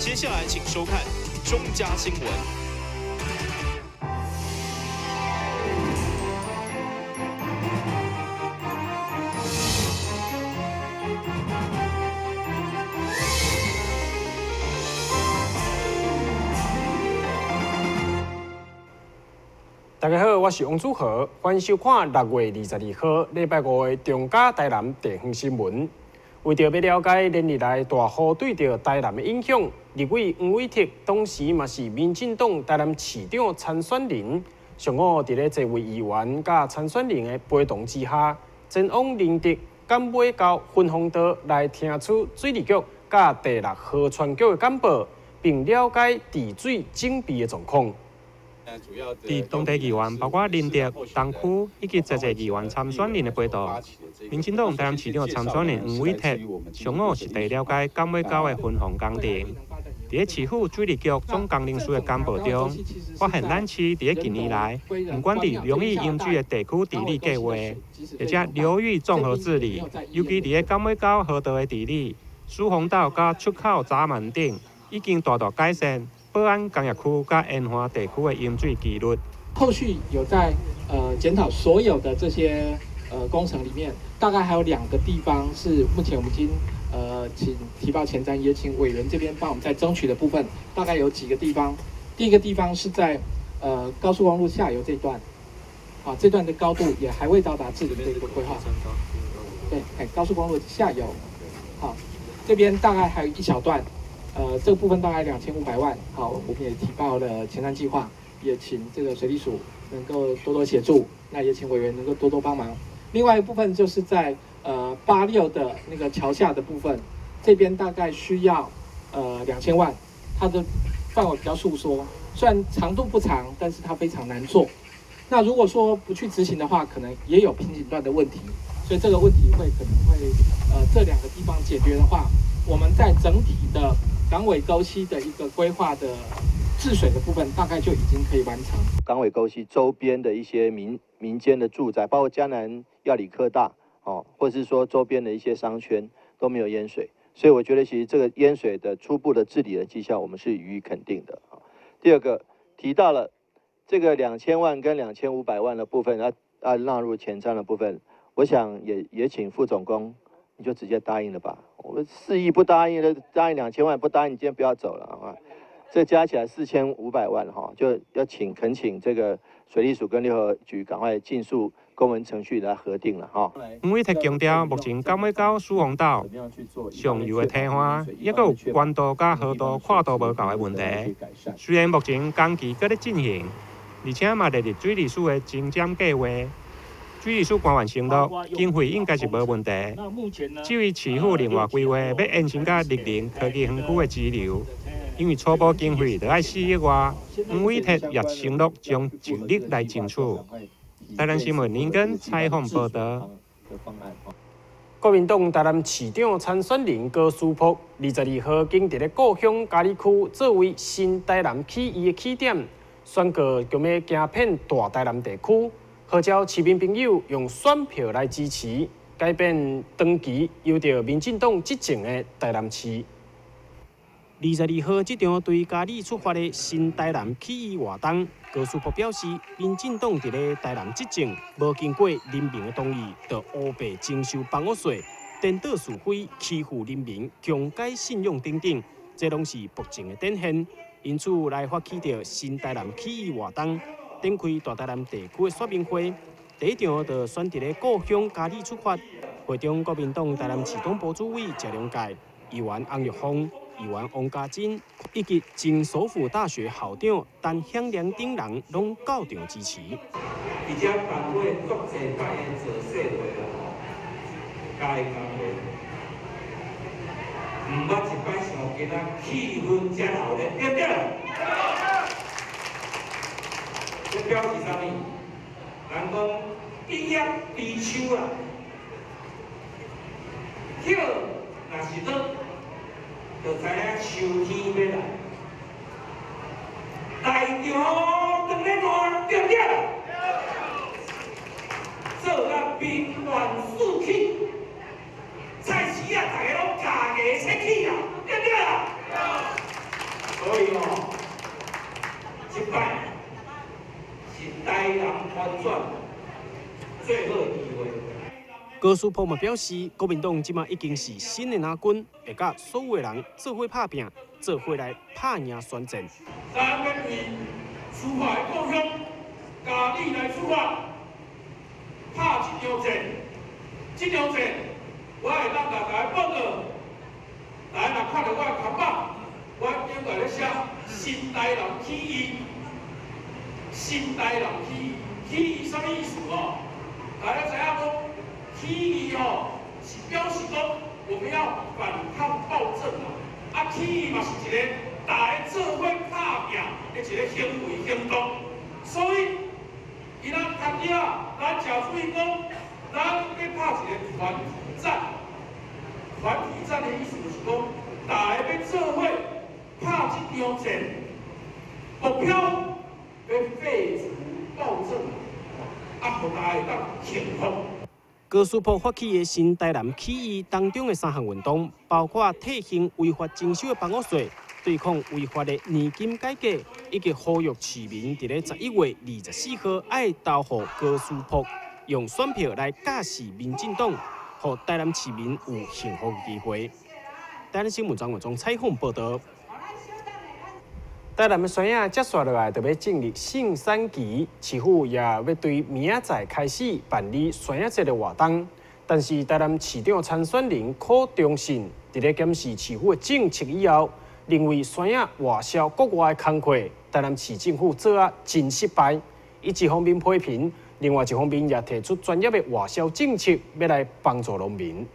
接下來請收看中嘉新聞。大家好，我是王祖豪，歡迎收看6月22號禮拜五的中嘉台南地方新聞。為著欲了解連日來大雨對著台南的影響，立委黃偉哲當時嘛是民進黨台南市長參選人，上午佇咧這位議員佮參選人的陪同之下，前往寧德港尾溝分洪道來聽取水利局佮第六河川局的簡報，並了解治水準備的狀況。佇當地議員，包括林德、東區以及在座議員參選人的陪同，民進黨台南市長參選人黃偉哲上午實地了解港尾溝的分洪工程。佇咧市府水利局總工程師的簡報中，發現咱市佇咧近年來，毋管佇流域飲水的地區治理計畫，或者流域綜合治理，尤其佇咧港尾溝河道的治理、疏洪道佮出口閘門等，已經大大改善。保安工業區佮沿岸地區的飲水紀律。後續有在檢討所有的這些工程裡面，大概還有兩個地方是目前我們已經請提報前瞻，也請委員這邊幫我們在爭取的部分，大概有幾個地方。第一個地方是在高速公路下游這段，啊，這段的高度也還未到達治理的這個規劃。對，高速公路下游，好，這邊大概還有一小段。這個部分大概2500萬，好，我們也提報了前瞻計劃，也請這個水利署能夠多多協助，那也請委員能夠多多幫忙。另外一部分就是在86的那個橋下的部分，這邊大概需要2000萬，它的範圍比較縮縮，雖然長度不長，但是它非常難做。那如果說不去執行的話，可能也有瓶頸段的問題，所以這個問題會可能會這兩個地方解決的話，我們在整體的港尾溝溪的一個規劃的治水的部分，大概就已經可以完成。港尾溝溪周邊的一些民間的住宅，包括嘉南藥理科大哦，或者是說周邊的一些商圈都沒有淹水，所以我覺得其實這個淹水的初步的治理的績效，我們是予以肯定的。第二個提到了這個2000萬跟2500萬的部分，要納入前瞻的部分，我想也請副總工，你就直接答應了吧。我們4億不答應的，答應2000萬不答應，你今天不要走了，好吧？這加起來4500萬哈，就要請懇請這個水利署跟六合局趕快盡速公文程序來核定了哈。黃偉哲強調，目前港尾溝疏洪道上游的堤岸，抑閣有關道佮河道跨度無夠的問題。雖然目前工期閣咧進行，而且嘛列入水利署的前瞻計劃。水利署官員承諾，經費應該是無問題。至於市府另外規劃欲延伸到綠林科技園區的支流，因為初步經費著愛4億外，黃偉哲也承諾將盡力來爭取。台南新聞林根採訪報導。國民黨台南市長參選人高思福，22號經佇咧故鄉嘉義區作為新台南起義的起點，宣告將欲行遍大台南地區。號召市民朋友用選票來支持，改變長期由著民進黨執政的台南市。22號這場對嘉義出發的新台南起義活動，高思福表示，民進黨佇咧台南執政，無經過人民的同意，就烏白徵收房屋稅、顛倒是非、欺負人民、強改信仰等等，這攏是暴政的典型。因此來發起著新台南起義活動。展開大台南地區的說明會，第一場就選佇咧故鄉嘉義出發。會中國民黨台南市黨部主委謝龍介、議員洪玉鳳、議員王家珍以及前首府大學校長陳顯良等人攏到場支持。而且辦過足濟擺的造勢會啦吼，嘉義工會，毋捌一擺像今仔氣氛遮鬧熱，對毋對？這表示啥物？人講一葉知秋啦，葉若是落，就知影秋天欲來。大場當咧熱，對毋對？做甲民怨四起，菜市啊，大家攏咬牙切齒啊，對毋對？以哦，這擺是台南翻轉最好的機會。高斯珀嘛表示，國民黨這馬已經是新的藍軍，會佮所有人做伙拍拚，做伙來拍贏選戰。咱欲為司法的故鄉嘉義來出發，拍這場戰，這場戰我會當共大家報告。大家若看著我的看板，我頂懸咧寫新台南起義，新台南起義，起義啥物意思哦？大家知影講？起義哦，是表示講我們要反抗暴政啊！啊，起義嘛是一個大家做伙拍拚的一個行為行動。所以，今仔日啊，咱誠注意講，咱欲拍一個團體戰。團體戰的意思就是講，大家欲做伙拍這場戰，目標欲廢除暴政啊，予大家會當幸福。高斯珀發起的新台南起義當中的三項運動，包括退行違法徵收的房屋稅、對抗違法的年金改革，以及呼籲市民佇咧11月24號愛投予高斯珀，用選票來教示民進黨，予台南市民有幸福的機會。台南新聞張文忠採訪報導。台南的酸仔接紲落來，就欲進入盛產期，市府也欲對明仔載開始辦理酸仔節的活動。但是台南市長參選人柯中信佇咧檢視市府的政策以後，認為酸仔外銷國外的工課，台南市政府做啊真失敗。伊一方面批評，另外一方面也提出專業的外銷政策，欲來幫助農民。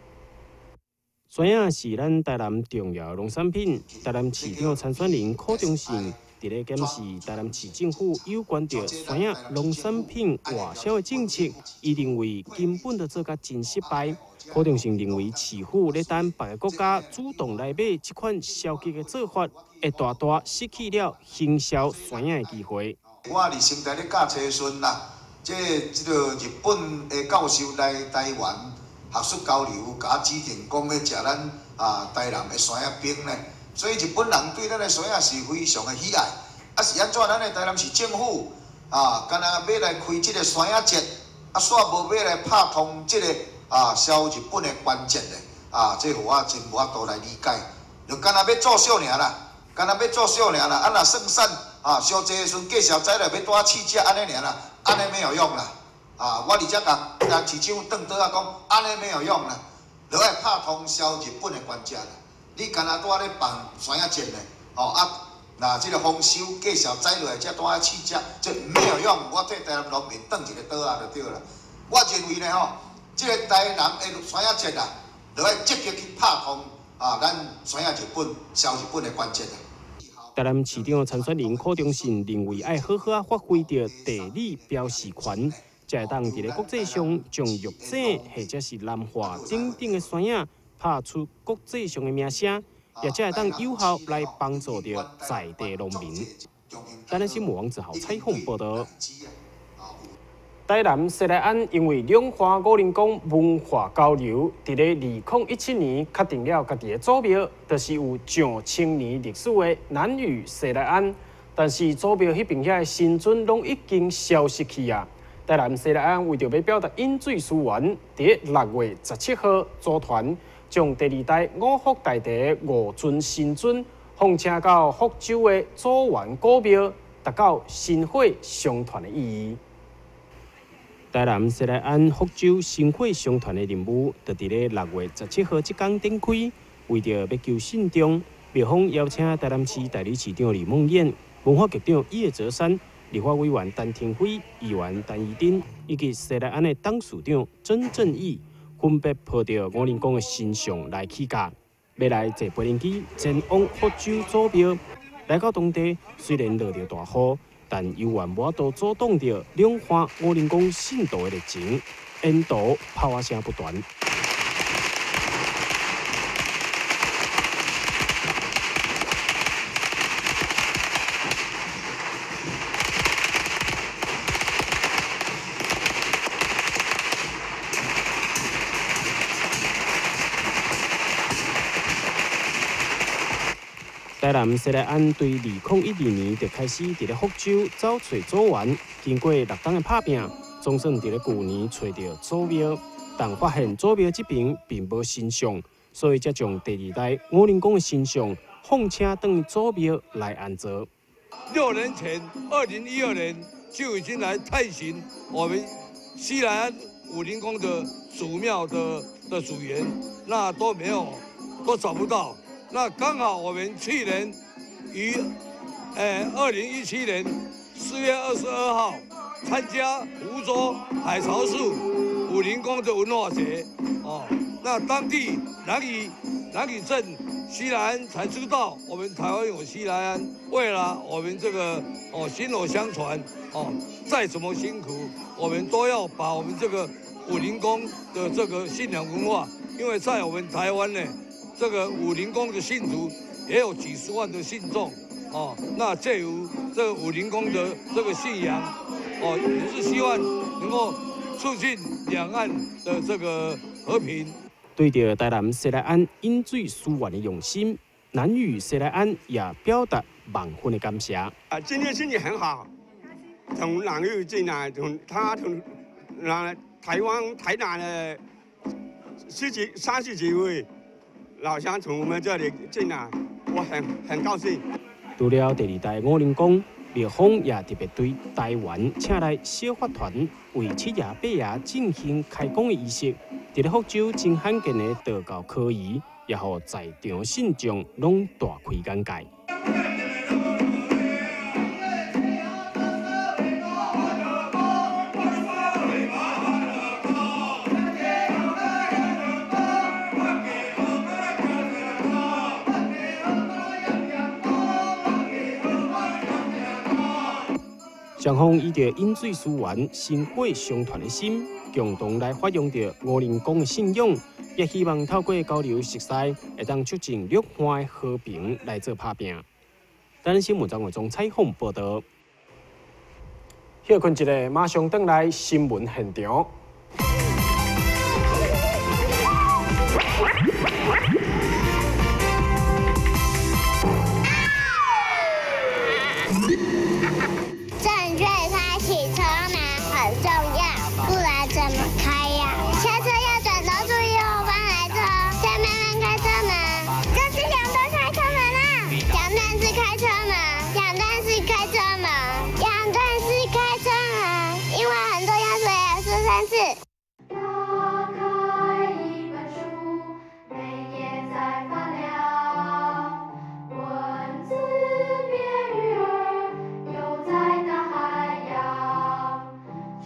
酸仔是咱台南重要的農產品。台南市長參選人柯中信佇咧檢視台南市政府有關著酸仔農產品外銷的政策，伊認為根本就做甲真失敗。柯中信認為市府咧等別个國家主動來買這款消極的做法，會大大失去了行銷酸仔的機會。我佇成大咧教冊的時陣啦，這個日本的教授來台灣學術交流，共我指定講欲食咱啊台南的酸仔冰呢，所以日本人對咱的酸仔是非常的喜愛。啊是按怎？咱的台南市政府啊，敢若欲來開這個酸仔節，啊，煞無欲來拍通這個啊銷日本的關節咧，啊，這予我真無法度來理解。就敢若欲做秀爾啦，敢若欲做秀爾啦，啊若算算啊，燒濟的時陣，計數載來欲拄仔試食按呢爾啦，按呢沒有用啦。啊！我佇遮共台南市長轉桌仔講，按呢沒有用啦，著愛拍通銷日本的關節啦。你敢若拄仔咧辦酸仔節咧，吼啊，若這個豐收繼續載落來，才拄仔試食，這沒有用。我替台南農民轉一個桌仔就對啦。我認為呢吼，這個台南的酸仔節啊，著愛積極去拍通啊，咱酸仔日本銷日本的關節啦。台南市長參選人柯中信認為，愛好好仔發揮著地理標示權。才會當佇咧國際上將玉井或者是南華等等的酸仔拍出國際上的名聲，也才會當有效來幫助著在地農民。台南新聞王子豪採訪報導。台南西來庵因為兩岸五稜郭文化交流，佇咧2017年確定了家己的祖廟，就是有上千年歷史的南嶼西來庵。但是祖廟彼邊遐的神尊攏已經消失去啊！台南西來庵為著欲表達飲水思源，佇6月17號組團將第二代五福大帝五尊神尊奉請到福州的祖源古廟，達到薪火相傳的意義。台南西來庵福州薪火相傳的任務，就佇咧6月17號這天展開。為著欲求信眾，廟方邀請台南市代理市長李孟諺、文化局長葉澤山、立法委員陳廷輝、議員陳怡貞以及西來庵的董事長曾正義，分別抱著五稜郭的神像來起駕，欲來坐飛行機前往福州祖廟。來到當地，雖然落著大雨，但猶原無法度阻擋著兩岸五稜郭信徒的熱情，沿途炮仔聲不斷。台台南西来庵对2012年就开始伫咧福州走揣祖源，经过6冬的拍拚，总算伫咧旧年揣著祖庙，但发现祖庙这边并无神像，所以才将第二代五灵宫的神像放车转祖庙来安置。6年前，2012年就已经来探寻我们西来庵武灵宫的祖庙的祖源，那都没有，都找不到。那刚好我们去年于2017年4月22号参加福州海潮寺武灵宫的文化节，哦，那当地兰屿镇西来庵才知道我们台湾有西来庵，为了我们这个薪火相传哦，再怎么辛苦，我们都要把我们这个武灵宫的这个信仰文化，因为在我们台湾呢，这个武灵宫的信徒也有几十万的信众哦，那借由这个武灵宫的这个信仰哦，也是希望能够促进两岸的这个和平。对著台南西来庵饮水思源的用心，兰屿西来庵也表达万分的感谢。啊，今天心情很好，从兰屿进来，从那台湾台南的十几30几位老乡从我们这里进来，我很高兴。除了第二代五灵宫，庙方也特别对台湾请来小法团为七爷八爷进行开光的仪式。伫咧福州真罕见的道教科仪，也予在场信众拢大开眼界。双方以著饮水思源、薪火相传的心，共同来发扬著五灵宫的信仰，也希望透过交流熟似，会当促进两岸的和平来做拍拚。台南新闻张伟忠采访报道。歇睏一下，马上转来新闻现场。正确开启车门很重要，不然怎么开呀？下车要转头注意后方来车，再慢慢开车门。这是两段开车门啊！两段式开车门，两段式开车门，两段式开车门，因为很重要，所以要说3次。打开一本书，每页在发亮，文字变鱼儿，游在大海洋，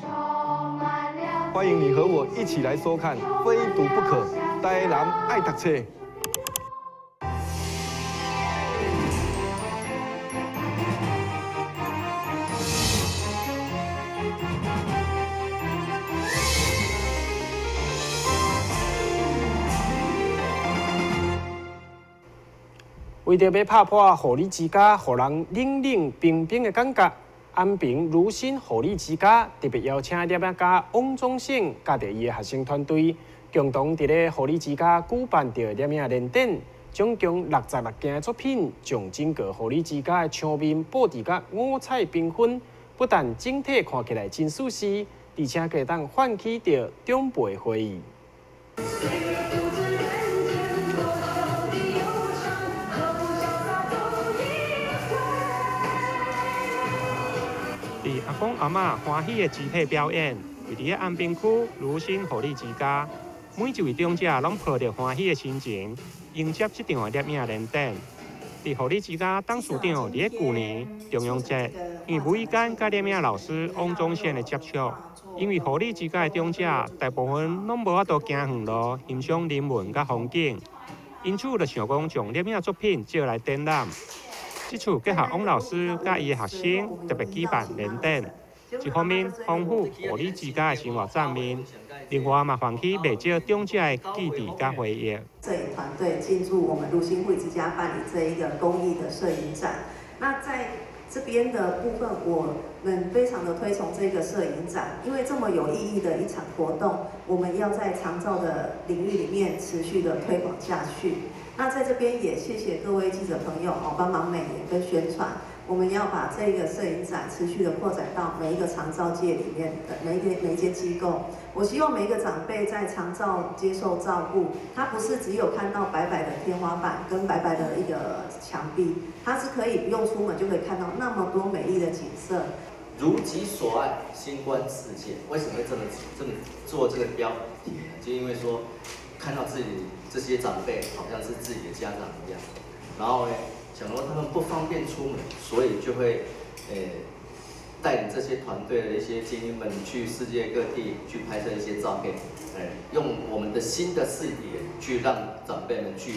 充满了。欢迎你和我一起来收看《非读不可》，台南爱读册。为著欲拍破护理之家，予人冷冷冰冰的感觉，安平如新护理之家特别邀请摄影家王宗胜，佮著伊的学生团队，共同伫咧护理之家举办著摄影联展，总共66件作品，将整个护理之家的墙面布置甲五彩缤纷，不但整体看起来真舒适，而且阁会当唤起著长辈回忆。伫阿公阿嬷欢喜的肢体表演，位伫咧安平区如新护理之家，每一位长者拢抱著欢喜的心情，迎接这场的摄影联展。伫护理之家董事长伫咧旧年重阳节，因为无意间佮摄影老师王宗宪的接触，因为护理之家的长者大部分拢无法度行远路欣赏人文佮风景，因此就想讲将摄影作品借来展览。这次结合王老师佮伊的学生特别举办联展，一方面丰富护理之家的生活层面，另外嘛唤起袂少长者的记忆佮回忆。摄影团队进驻我们如新护理之家办理这一个公益的摄影展，那在这边的部分，我们非常的推崇这个摄影展，因为这么有意义的一场活动，我们要在长照的领域里面持续的推广下去。那在這邊也謝謝各位記者朋友哦，幫忙美言跟宣傳。我們要把這個攝影展持續的擴展到每一個長照界裡面的每一間機構。我希望每一個長輩在長照接受照顧，他不是只有看到白白的天花板跟白白的一個牆壁，他是可以不用出門就可以看到那麼多美麗的景色。如己所愛，新觀世界。為什麼會這麼做這個標題呢？就因為說看到自己這些長輩好像是自己的家長一樣，然後呢，想說他們不方便出門，所以就會，帶領這些團隊的一些精英們去世界各地去拍攝一些照片，用我們的新的視野去讓長輩們去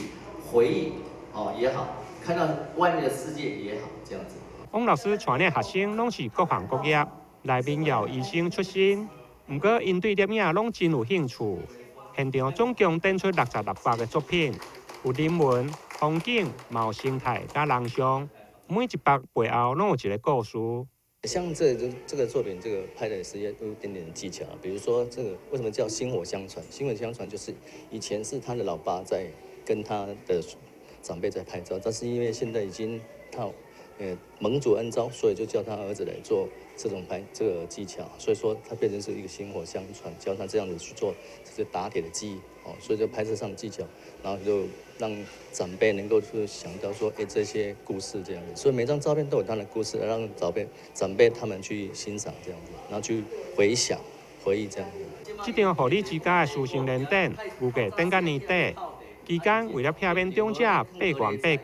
回憶，哦也好，看到外面的世界也好，這樣子。王老師帶領學生攏是各行各業，內面也有醫生出身，毋過𪜶對攝影攏真有興趣。現場總共展出66幅的作品，有人文、風景、嘛有生態佮人像，每一幅背後攏有一個故事。像這個作品，這個拍的是有一點點技巧。比如說，這個為什麼叫薪火相傳？薪火相傳就是以前是他的老爸在跟他的長輩在拍照，但是因為現在已經他蒙主恩召，所以就叫他兒子來做這種拍這個技巧，所以說他變成是一個薪火相傳，教他這樣子去做這些打鐵的技藝哦，所以就拍攝上的技巧，然後就讓長輩能夠去想到說，這些故事這樣子，所以每張照片都有他的故事，讓長輩他們去欣賞這樣子，然後去回想、回憶這樣子。這場護理之家的師生聯展，預計等到年底。期間為了避免長者爬懸爬低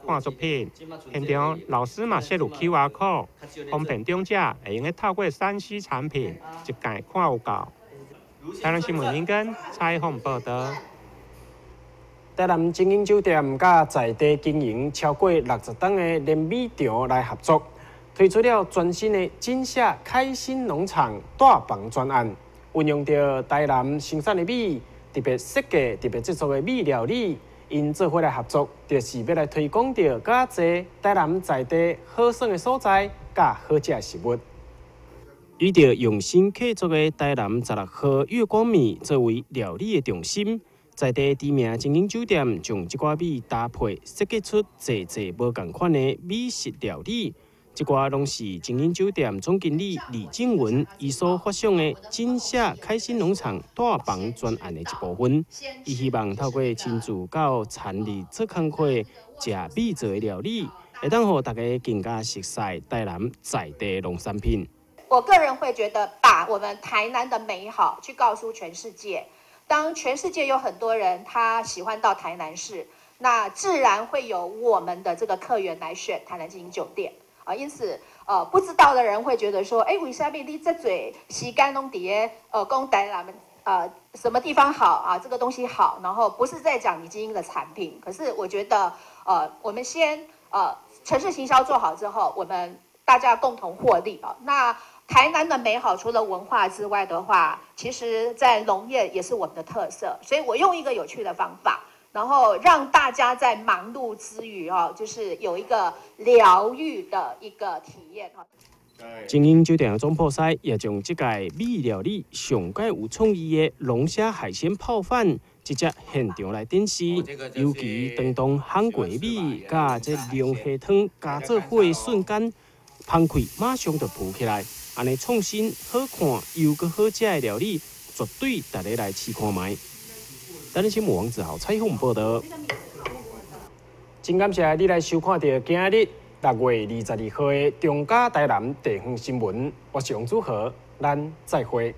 看作品，現場老師嘛設有 QR code，方便長者會用得透過3C 產品一鍵看有夠。台南新聞林根採訪報道。台南精英酒店佮在地經營超過60檔的碾米場來合作，推出了全新的今夏開心農場大房專案，運用著台南生產的米。特別設計、特別製作的米料理，𪜶做伙來合作，就是欲來推廣著較濟台南在地好耍的所在，佮好食的食物。以著用心製作的台南16號月光米作為料理的重心，在地知名精英酒店將這寡米搭配設計出濟濟無仝款的美食料理。這寡攏是精英酒店總經理李靜文伊所發想的今夏開心農場大房專案的一部分。伊希望透過親自到田裡做工課、食米做的料理，會當予大家更加熟悉台南在地農產品。我個人會覺得，把我們台南的美好去告訴全世界。當全世界有很多人他喜歡到台南市，那自然會有我們的這個客源來選台南精英酒店。啊，因此，不知道的人會覺得說，哎，為啥物你這濟時間攏佇咧，講台南，什麼地方好啊？這個東西好，然後不是在講你經營的產品。可是我覺得，我們先，城市行銷做好之後，我們大家共同獲利啊。那台南的美好，除了文化之外的話，其實在農業也是我們的特色。所以我用一個有趣的方法。然後讓大家在忙碌之餘，哦，就是有一個療癒的一個體驗。精英酒店的總鋪師也將這屆米料理上蓋有創意的龍蝦海鮮泡飯直接現場來展示，尤其當當烘過米佮這龍蝦湯加做伙的瞬間，芳氣馬上就浮起來。按呢創新、好看又閣好食的料理，絕對值得來試看覓。台南新聞王子豪採訪報道。真感謝你來收看著今日6月22號的中嘉台南地方新聞。我是王祖豪，咱再會。